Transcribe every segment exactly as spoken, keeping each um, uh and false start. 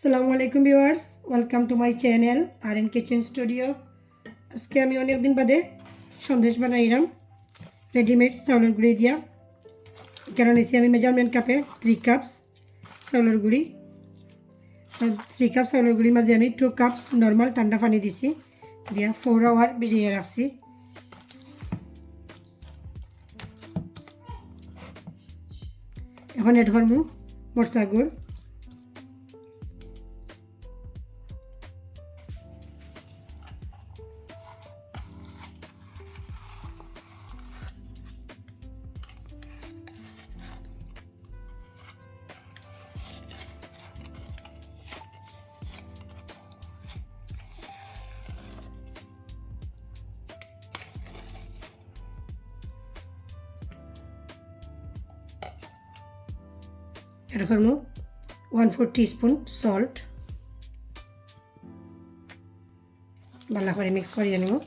আসসালামু আলাইকুম viewers, welcome to my channel R N Kitchen Studio। আজকে আমি অনেক দিন বাদে সন্দেশ বানাইলাম রেডিমেড চাউলর গুঁড়ি দিয়া। এখানো নিছি আমি মেজারমেন্ট কাপে থ্রি কাপস চাউলর গুঁড়ি। থ্রি কাপ চাউলর গুঁড়ির মাঝে আমি টু কাপস নরমাল ঠান্ডা পানি দিছি, দিয়া ফোর আওয়ার ভিজাইয়া রাখছি। এখন অ্যাড করমু মরিচর গুঁড়। অ্যাড করমু ওয়ান ফোর টিস্পুন সল্ট। ভালা করি মিক্স করি নিমু।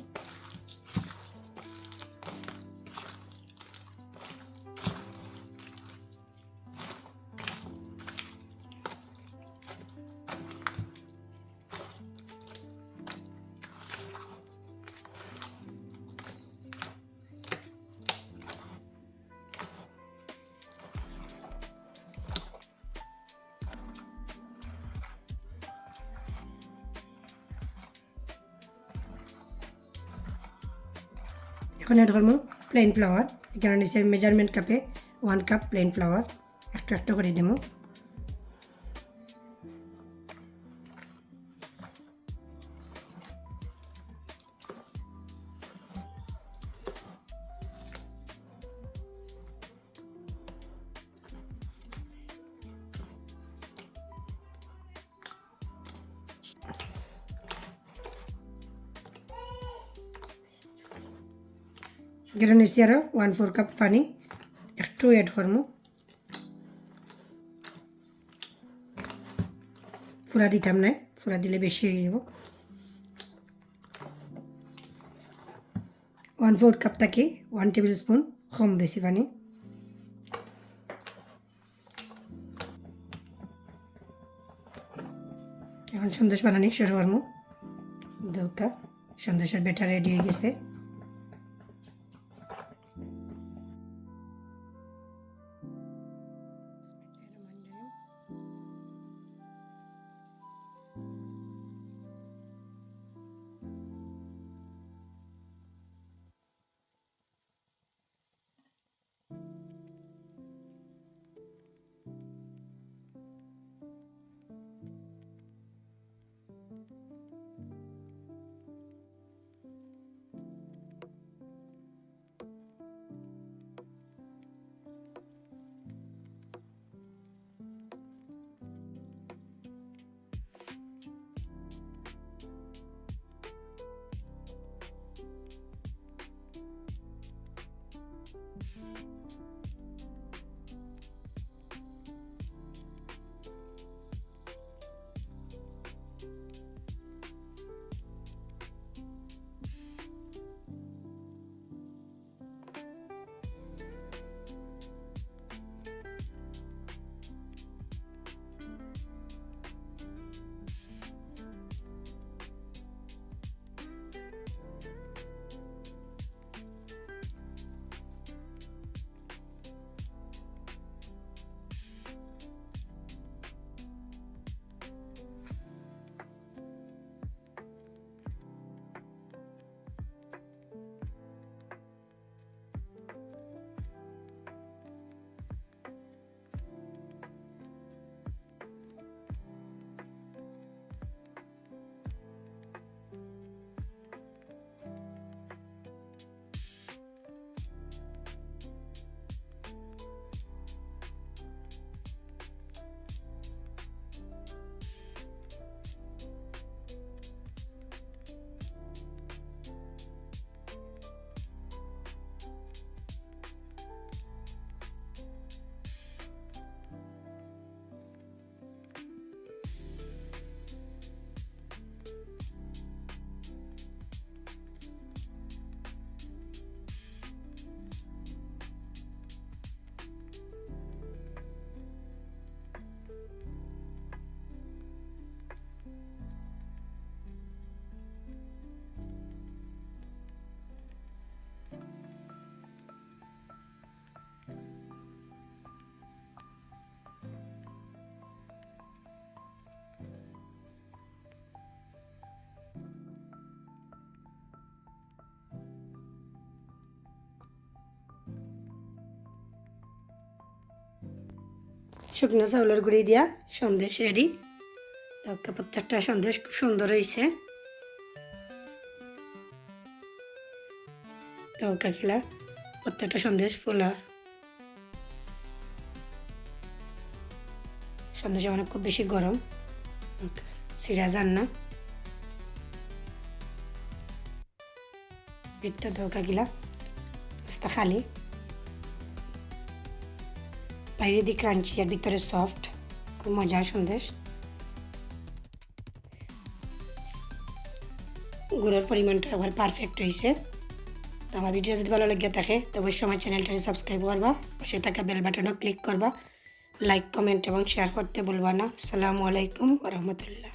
এখন অ্যাড করমু প্লেন ফ্লাওয়ার। এখানো নিছি আমি মেজারমেন্ট কাপে ওয়ান কাপ প্লেন ফ্লাওয়ার। একটু একটু করি দিমু। এখানো নিছি আরো ওয়ান ফোর কাপ পানি, একটু অ্যাড করমু। পুরা দিতাম না, পুরা দিলে বেশি অই যাইবো। ওয়ান ফোর কাপ থাকি ওয়ান টেবিল স্পুন কম দিছি পানি। এখন সন্দেশ বানানি শুরু করমু। দেখউক্কা, সন্দেশর ব্যাটার রেডি অই গেছে। শুকনা চাউলর গুড়ি দিয়া সন্দেশ রেডি। তো প্রত্যেকটা সন্দেশ খুব সুন্দর হইছে। তো কাকিলা প্রত্যেকটা সন্দেশ ফুলা। সন্দেশ মানে খুব বেশি গরম, ছিড়া যার না। ভিতরে তো কাকিলা আস্তা খালি, বাইরে দি ক্রাঞ্চি আর ভিতরে সফট, খুব মজার সন্দেশ। গুড়ের পরিমাণটা একবার পারফেক্ট হইছে। তো আমার ভিডিও যদি ভালো লাগে থাকে, তো অবশ্যই আমার চ্যানেলটারে সাবস্ক্রাইব করবা, পাশে থাকা বেল বাটনও ক্লিক করবা, লাইক, কমেন্ট এবং শেয়ার করতে ভুলবা না। আসসালামু আলাইকুম ওয়া রাহমাতুল্লাহ।